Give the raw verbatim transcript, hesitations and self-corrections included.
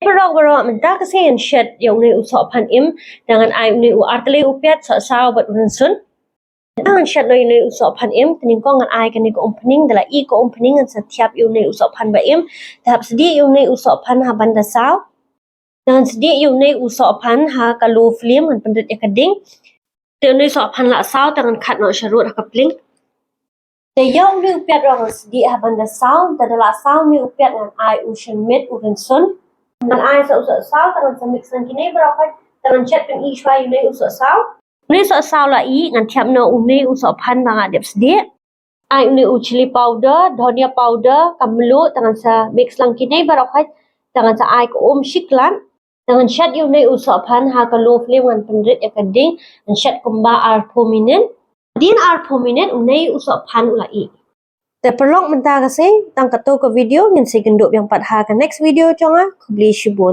Paralok baroh, mynta ka sngi ngan shet ïa une u sohphan im, te ngan ai une u artylli u piat, sohsaw bad u rynsun. Te ngan shet noh ïa une u sohphan im, te nyngkong ngan ai kane ka umphniang, da la ih ka umphniang ngan sa thiap ïa une u sohphan ba im, te hap sdieh ïa une u sohphan ha ban da saw. Te ngan sdieh ïa une u sohphan ha ka low flame, ngan pynrit ïa ka ding. Te une u sohphan la saw, te ngan khat noh sharud ha ka pling. Te ïa une u piat ruh ngan sdieh ha ban da saw, te da la saw une u piat ngan ai u shynmiet u rynsun. Ngan ai sa u sohsaw, te ngan sa mix lang kine baroh khoit, te ngan shet pyni shuwa ïa une u sohsaw. Une u sohsaw la ih, ngan thiap noh une u sohphan ba nga dep sdieh. Ai une u chilli powder, dhania powder, ka mluh, te ngan sa mix lang kine baroh khoit, te ngan sa ai ka um shi klat. Te ngan shet ïa une u sohphan ha ka low flame, ngan pynrit ïa ka ding, ngan shet kumba arphew minit. Hadien arphew minit une u sohphan u la ih. Te paralok, mynta ka sngi tang katto ka video, ngin sa ïakynduh biang pat ha ka next video jong nga. Khublei shibun.